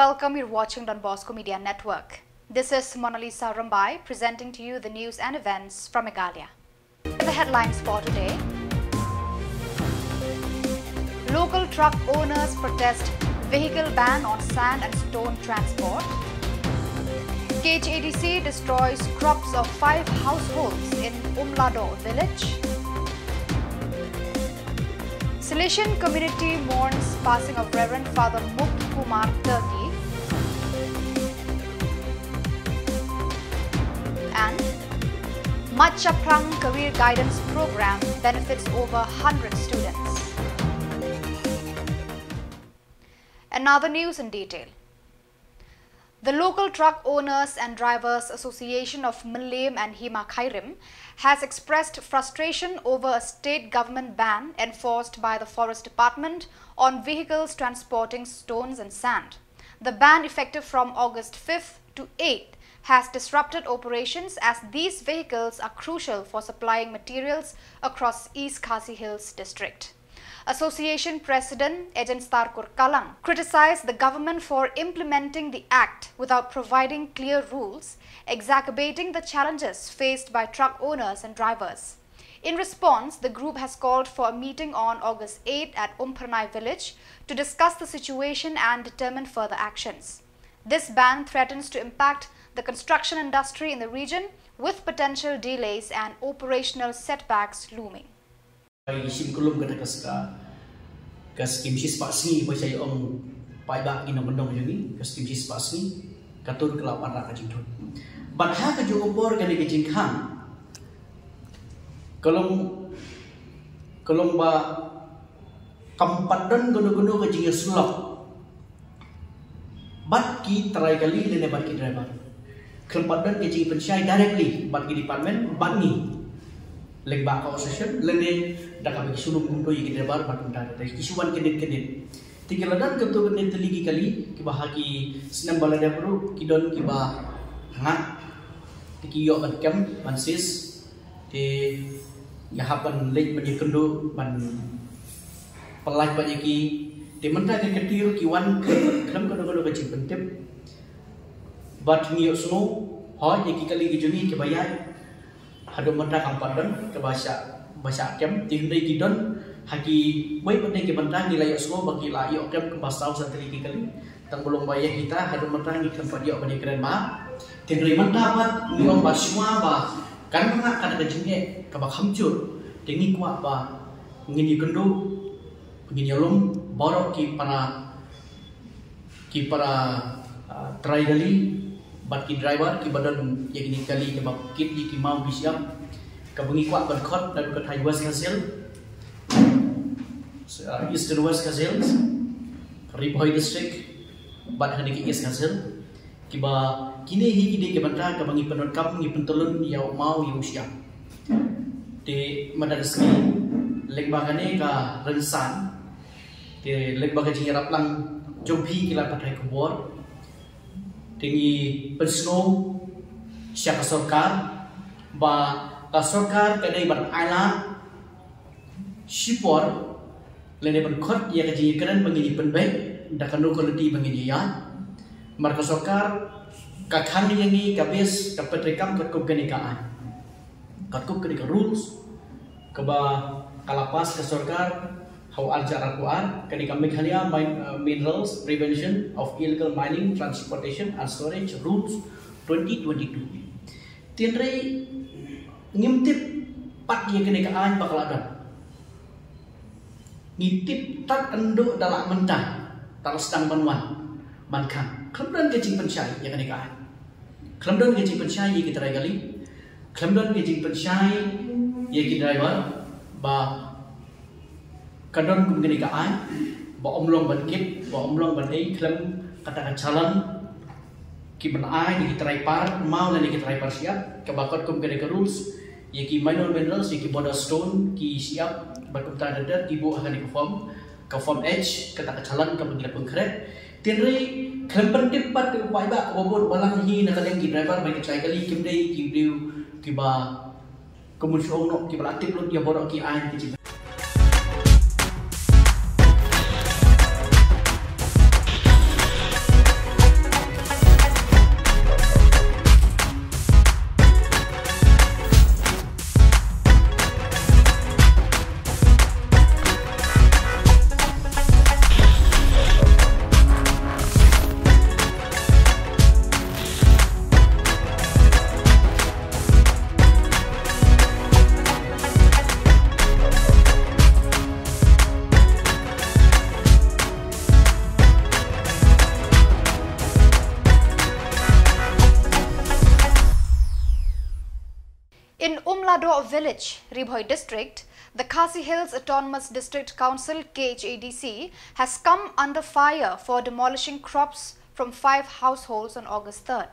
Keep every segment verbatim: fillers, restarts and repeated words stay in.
Welcome, you're watching Don Bosco Media Network. This is Monalisa Rumbai presenting to you the news and events from Meghalaya. The headlines for today. Local truck owners protest vehicle ban on sand and stone transport. K H A D C destroys crops of five households in Umlado village. Salesian community mourns passing of Reverend Father Mukt Kumar Turkey. And Machaphrang Career Guidance Program benefits over one hundred students. And now the news in detail. The Local Truck Owners and Drivers Association of Mylliem and Hima Khyrim has expressed frustration over a state government ban enforced by the Forest Department on vehicles transporting stones and sand. The ban, effective from August fifth to eighth, has disrupted operations as these vehicles are crucial for supplying materials across East Khasi Hills district. Association President Ejen Starkur Kalang criticized the government for implementing the act without providing clear rules, exacerbating the challenges faced by truck owners and drivers. In response, the group has called for a meeting on August eighth at Umphyrnai village to discuss the situation and determine further actions. This ban threatens to impact the construction industry in the region, with potential delays and operational setbacks looming. Ai, shim kulum kata ka ska, ka skim shispah sngi, ba shai ong paidbah ki nongkyndong jong ngi, ka skim shispah sngi ka tur ka la wanrah ka jingthut. Bad ha kajuh ka por kane ka jingkhang ka long, ka long ba kam pat don kano kano ka jingïasyllok bad ki trai kali lane bad ki driver. Khlem pat don ka jingpynshai directly bad ki department bad ngi, lyngba ka association lane da kaba ki shu lum kumto ïa ki driver bad kumta, te ki shu wan kyndit kyndit. Te ki la don kato kane tylli ki kali kiba ha ki snem ba la dep ruh ki don kiba ngat, te ki ïoh ban kem ban seize. Te nga hap ban leit ban ïakynduh ban pynlait bad ïa ki. Te mynta ka kti ruh ki wan khlem kano kano ka jingpyntip. Bad ngi ïohsngew, hooid, ïa ki kali ki jong ngi kiba ïaid haduh mynta kam pat don kaba shah, ba shah kem. Te hynrei ki don ha kiwei pat de ki bynta ngi la ïohsngew ba ki la ïoh kem kumba saw san tylli ki kali. Tang ba long ba ïa kita haduh mynta ngi khlem pat ïoh ban ïakren bha. Te hynrei mynta pat ngi ong ba shuwa ba kan nang kata ka jingeh kaba kham jur, te ngi kwah ba ngin ïakynduh, ngin ïalum baroh ki para, ki para, ah, trai kali bad ki driver kiba don ïa kine ki kali kiba kit ïa ki maw ki shyiap, kaba ngi kwah ban khot naduh ka thaiñ West Khasi Hills, ah, Eastern West Khasi Hills, Ri Bhoi District bad hangne ka East Khasi Hills. Kiba kine hi ki dei ki bynta kaba ngi pyndonkam, ngi pyntylun ïa u maw ïa u shyiap. Te mynta ka sngi lyngba kane ka rynsan, te lyngba ka jingïarap lang jong phi ki lad pathai khubor, te ngi pynsngew sha ka sorkar ba ka sorkar ka dei ban ailad shipor lane ban khot ïa ka jingïakren ba ngin ïa pynbeit da kano ka lynti ba ngin ïa ïaid. Namar ka sorkar ka khang ïa ngi, ka base, ka pyntreikam katkum kane ka aiñ, katkum kane ka rules kaba ka la pass ka sorkar ha u ar hajar arphew ar, kane ka Meghalaya Min-, uh, Minerals Prevention of Illegal Mining, Transportation and Storage Rules twenty twenty-two. Te hynrei ngim tip pat ïa kane ka aiñ ba ka la don. Ngi tip tad haduh da la mynta, da la sdang ban wan ban khang. Khlem don ka jingpynshai ïa kane ka aiñ. Khlem don ka jingpynshai ïa ki trai kali. Khlem don ka jingpynshai ïa ki driver ba ka don kum kane ka aiñ ba ym long ban kit, ba ym long ban ei khlem kata ka challan kiban ai ïa ki trai par maw lane ki trai par shyiap, kaba katkum kane ka rules ïa ki minor minerals, ïa ki border stone, ki shyiap bad kumta ter ter ki buh ha kane ka form, ka form H, kata ka challan kaba ngi la pynkhreh. Te hynrei khlem pyntip pat ïa u paidbah uba bud uba lang hi na ka liang ki driver bad ki trai kali, kim dei ki briew kiba Kumno shu ong noh kiba la tip lut ïa baroh ki aiñ ki jingpynshai. Ri Bhoi District, the Khasi Hills Autonomous District Council, K H A D C, has come under fire for demolishing crops from five households on August third.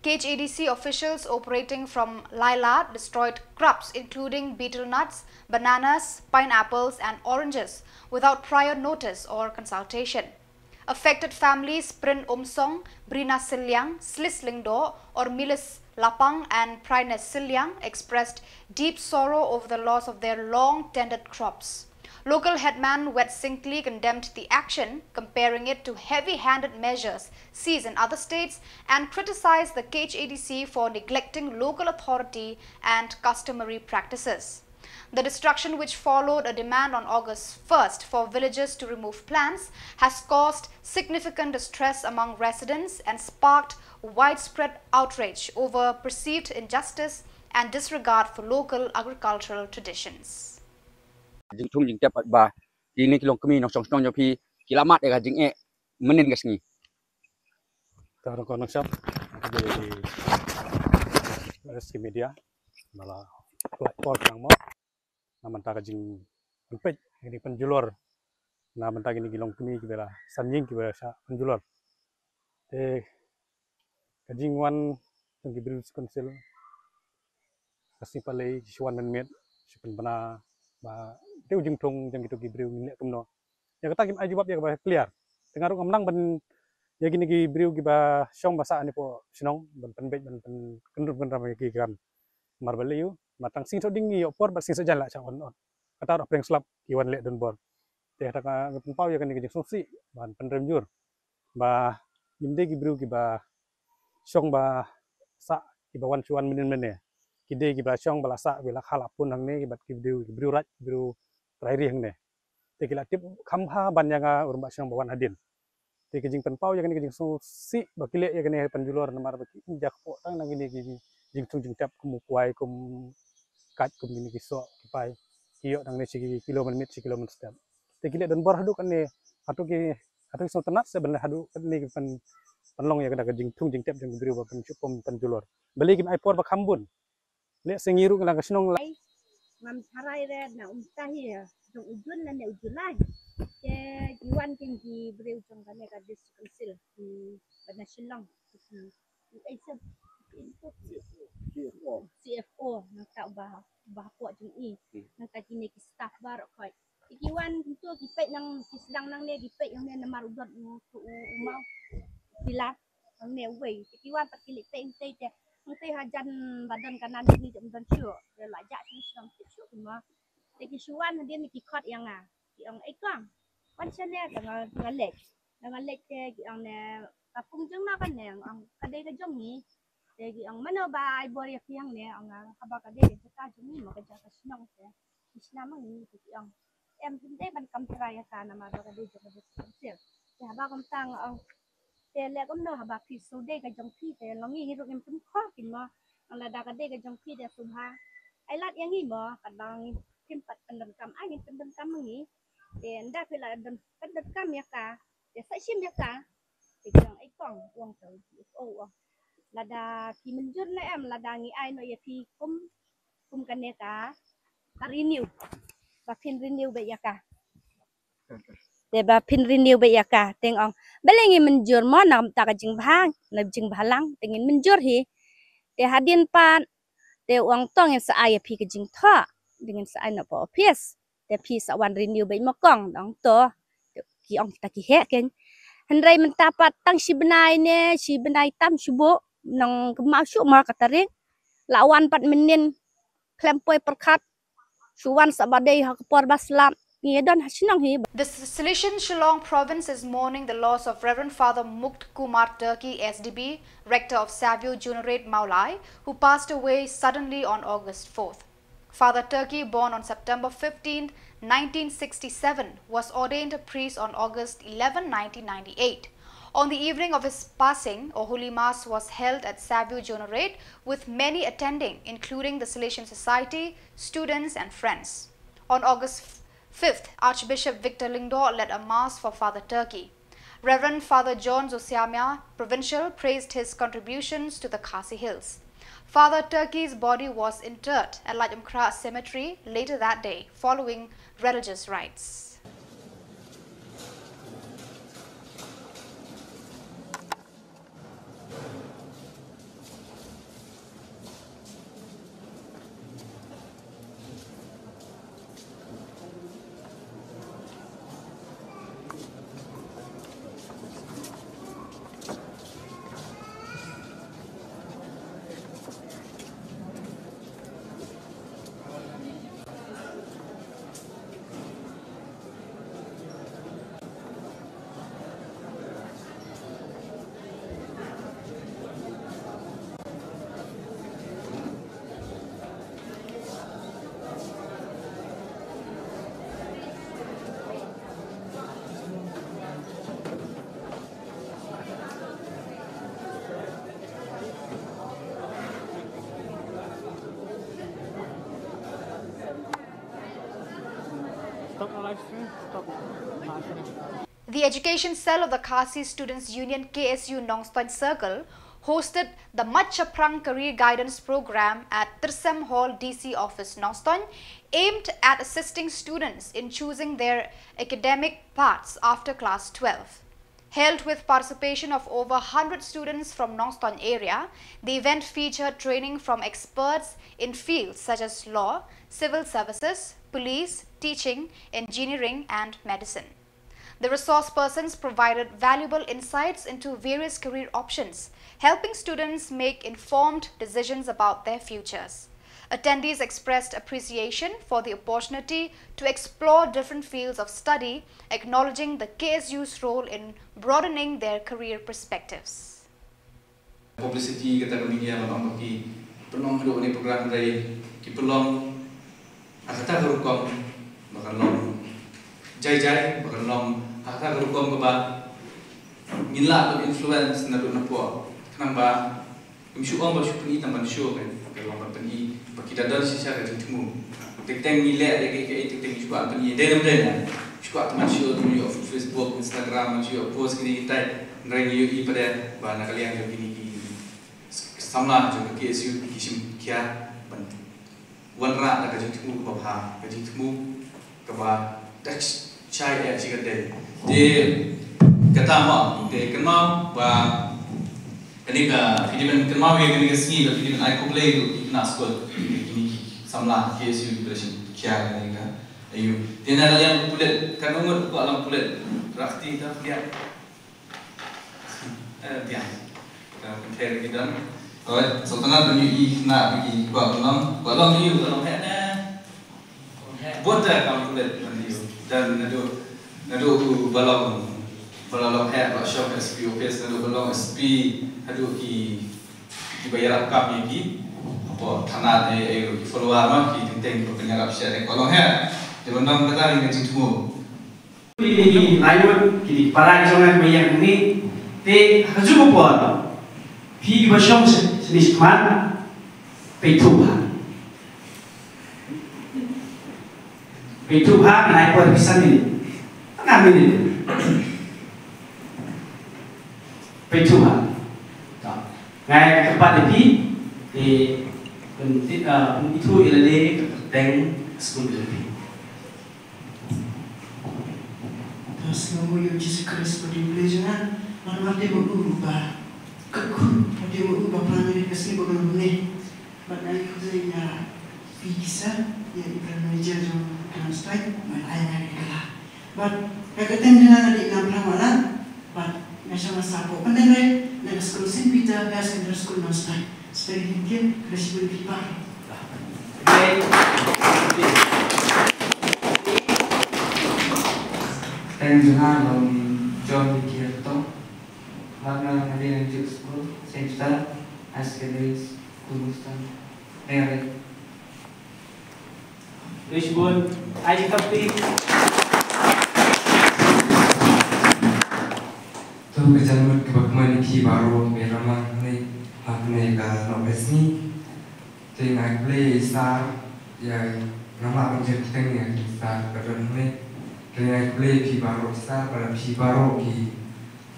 K H A D C officials operating from Lailat destroyed crops including betel nuts, bananas, pineapples, and oranges without prior notice or consultation. Affected families Prin Umsong, Brina Siliang, Slis Lyngdoh, Ormilis Lapang, and Prines Siliang expressed deep sorrow over the loss of their long tended crops. Local headman Wet Singkli condemned the action, comparing it to heavy handed measures seen in other states, and criticized the K H A D C for neglecting local authority and customary practices. The destruction, which followed a demand on August first for villagers to remove plants, has caused significant distress among residents and sparked widespread outrage over perceived injustice and disregard for local agricultural traditions. Jingthung jingtep ba kine ki longkmie nongshong shnong jong phi ki la mad ïa ka jingeh mynnin ka sngi. Te ha kane ka nongshong, ka dei rescue media ba la pynlait por shnong mo na bynta ka jingpynpeit, ka jingpynjulor na bynta kine ki longkmie kiba la san ïing kiba la shah pynjulor. Te ka jingwan jong ki briew District Council ka sngi pat lei ki shu wan mynmiet, shu pynbna ba te u jingthung jong kito ki briew ngin leh kumno. Ïa kata kim ai jubab ïa kaba clear. Te nga ruh ngam nang ban ïa kine ki briew kiba shong ba sah ne poh shnong ban pynbeit ban pynkynrum kynram ïa ki kam. Namar balei, ïoh ma tang sing soh ding ngi ïoh por bad sing soh jan la shah wan ot. Kata ruh pyrshang slap ki wan leh donbor. Te kata ka nga pynpaw ïa kane ka jingsngewsih ban pynrem jur ba ngim dei ki briew kiba shong ba sah kiba wan shu wan mynnin mynne. Ki dei kiba shong ba la sah ba la kha la pun hangne bad ki briew, ki briew raid, ki briew trai ri hangne. Te ki la tip kham bha ban ïa nga u rangbah shnong ba wan hadien. Te ka jingpynpaw ïa kane ka jingsngewsih ba ki leh ïa kane pynjulor namar ba ki ïa kpoh tang na kine ki jingthung jingtep kum u kwai, kum kat, kum kine ki soh ki pai, ki ïoh nangne shi kilo mynmiet, shi kilo mynstep. Te ki leh donbor haduh kane, haduh ki, haduh ki sngewtynnat se ban leh haduh kane ki pyn, pynlong ïa kane ka jingthung jingtep jong ki briew ba pynshukpom pynjulor. Balei kim ai por ba kham bun. Leh se ngi ruh la ka shnong la. Ngam tharai re na um tahi jong u Jun lane u July. Te ki wan kin ki briew jong kane ka District Council ki bana Shillong ki ki ai sep C F O nangta ba ba hapoh jong i nangta kine ki staff baroh khoit. Te ki wan kumto ki peit nang ki sdang nangne ki peit nangne namar u don u u u maw. Ki la nangne uwei te ki wan pat ki leit peit nangtei te nangtei hajan ba don ka nan jong ngi te ym don shuh. Te la jah shuh sdang shuh shuh ki ma. Te ki shu wan hadien ki khot ïa nga ki ong ei kong wan shane te nga nga leit. Te nga leit te ki ong ne ka pung jong nga kane nga ong ka dei ka jong ngi. Te ki ong mano ba ai bor ïa phi hangne ong nga haba ka dei ka jaka jong ngi ma ka jaka shnong te. Ki shnam ma ngi te ki ong em phin dei ban kam trai ïa ka namar ba ka dei jong ka District Council. Te haba kumta nga ong te leh kumno haba phi shu dei ka jong phi te long ngi ruh ngim pynkhor phin mo. Ong lada ka dei ka jong phi te shu bha ai lad ïa ngi mo katba ngi phim pat pyndonkam ai ngin pyndonkam ma ngi. Te nda phi la don pyndonkam ïa ka te sa shim ïa ka. Te ki ong ei kong u ong to u ong lada phi mynjur ne em lada ngi ai noh ïa phi kum kum kane ka ka renew ba phin renew beit ïa ka. Te ba phin renew beit ïa ka te nga ong balei ngi mynjur mo na ka bynta ka jingbha na jingbhalang te ngin mynjur hi. Te hadien pat te u ong to ngin sa ai ïa phi ka jingthoh te ngin sa ai noh pa office. Te phi sa wan renew beit mo kong ong to. Te ki ong kita ki heh kein. Hynrei mynta pat tang shi bnai ne shi bnai tam shu buh nang kynmaw shuh mo ka tarik. La wan pat mynnin khlem poi pyrkhat shu wan sa ba dei ha ka por ba slap ngi don ha shnong hi. The Salesian Shillong Province is mourning the loss of Reverend Father Mukt Kumar Turkey, S D B, rector of Savio Junerate Mawlai, who passed away suddenly on August fourth. Father Turkey, born on September fifteenth, nineteen sixty-seven, was ordained a priest on August eleven, nineteen ninety-eight. On the evening of his passing, a holy mass was held at Savio Junerate, with many attending, including the Salesian Society, students, and friends. On August fifth, Archbishop Victor Lyngdoh led a mass for Father Turkey. Reverend Father John Zosiamia, Provincial, praised his contributions to the Khasi Hills. Father Turkey's body was interred at Laitumkhrah Cemetery later that day following religious rites. Stop the live stream. Stop the live stream. The education cell of the Khasi Students Union K S U Nongstoin Circle hosted the Machaphrang Career Guidance Program at Tyrsem Hall D C Office Nongstoin, aimed at assisting students in choosing their academic paths after class twelve. Held with participation of over hundred students from Nongstoin area, the event featured training from experts in fields such as law, civil services, police, teaching, engineering, and medicine. The resource persons provided valuable insights into various career options, helping students make informed decisions about their futures. Attendees expressed appreciation for the opportunity to explore different fields of study, acknowledging the K S U's role in broadening their career perspectives. Publicity kata ka media ban ong ba ki pynlong haduh kane program, hynrei ki pynlong ha kata ka rukom ba kan long jai jai, ba kan long ha kata ka rukom kaba ngin lah ban influence naduh napoh. Khnang ba Ym shu ong ba shu pyni tang ban shu, kan, ka long ban pyni ba ki da don shisha ka jingthmu. Teng teng ngi leh ïa kaei kaei, teng teng ngi shu kwah pyni. Dei ne ym dei, ngi shu kwah tang ban shu, tang ïoh Facebook, Instagram, ban shu ïoh post kine kitai. Hynrei ngi ïohi pat de ba na ka liang jong kine ki samla jong ka K S U ki shim khia ban wanrah da ka jingthmu kaba bha, ka jingthmu kaba da shai eh shi kynta. Te kata mo, te kynmaw ba kane ka, phi dei ban kynmaw ïa kane ka sngi ba phi dei ban ai khublei ruh ïa ki khynnah skul, ïa kine ki samla K S U kiba la shim khia kane ka aiu. Te na ka liang ka pulit, katno ngut kwah long pulit? Rah kti, da pdiang. Eh, biang. Ka pynthei ruh ki don. Alright, sngewtynnat ban ïohi khynnah ba ki kwah ban long, kwah long aiu, kwah long heh ne? Bun te kam pulit ban ïohi. Dan naduh, naduh u ba long, ba la long heh ba shong S P office, naduh ba long S P haduh ki, kiba ïarap kam ïa ki, hapoh thana ne, eh, ki follower ma, ki teng teng kiba pynïarap sha, eh, kwah long heh. Te ban long kata ka jingthmu. Kine ki laingut, kine ki para ki jong nga kiba ïeng hangne. Te ha kajuh ka por, phi kiba shong sha, shane shakhmat, peit thuh bha. Peit thuh bha, ngan ai por phi san minit. Tang minit. Peit thuh bha. Nga ai kyrpad ïa phi, te pyn, ah, pynithuh ïa lade ka kyrteng skul ka jong phi. Ka sngewnguh ïa u Jisu Khrist ba dei U Blei jong nga, namar te ma u ba kyrkhu, ba dei ma u ba plan ïa ka sngi ba ka long ne. Bad nga ai khublei ïa phi Kisa, ïa i brand manager jong ka Nongstoiñ, ban ai nga ka kylla. Bad ka kyrteng jong nga ka dei Namphra Wahlang. Bad nga shong nga sapoh pyndengrei na ka skul Saint Peter Higher Secondary School Nongstoiñ. Sdang ïa ki ktien, khublei shibun ïa phi baroh. Kyrteng jong nga long John Vicky Hyrtong. Bad nga dei na ka skul Saint Peter Higher Secondary School Nongstoiñ. Ngerei. Khublei shibun, ai jingkyrpad. To ka jingmut kaba kmen ïa phi baroh kiba ïalam hangne ha kane ka lok ka sngi. Te nga ai khublei ïa i sir, ïa, ngam lah ban jia kyrteng ïa i sir ba don hangne. Te nga ai khublei ïa phi baroh sir, bad ïa phi baroh ki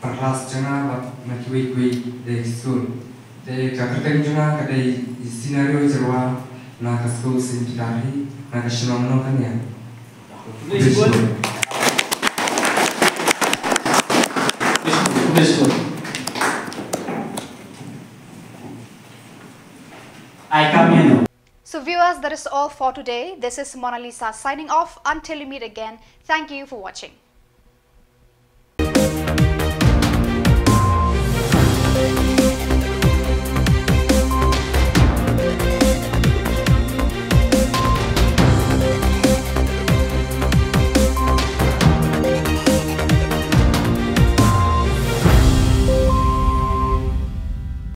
para klas jong nga bad na kiwei kiwei de ki skul. Te ka kyrteng jong nga ka dei Scenario Jyrwa na ka skul Saint Peter hi na ka shnong Nongkania. I come here now. So viewers, that is all for today. This is Mona Lisa signing off. Until we meet again, thank you for watching.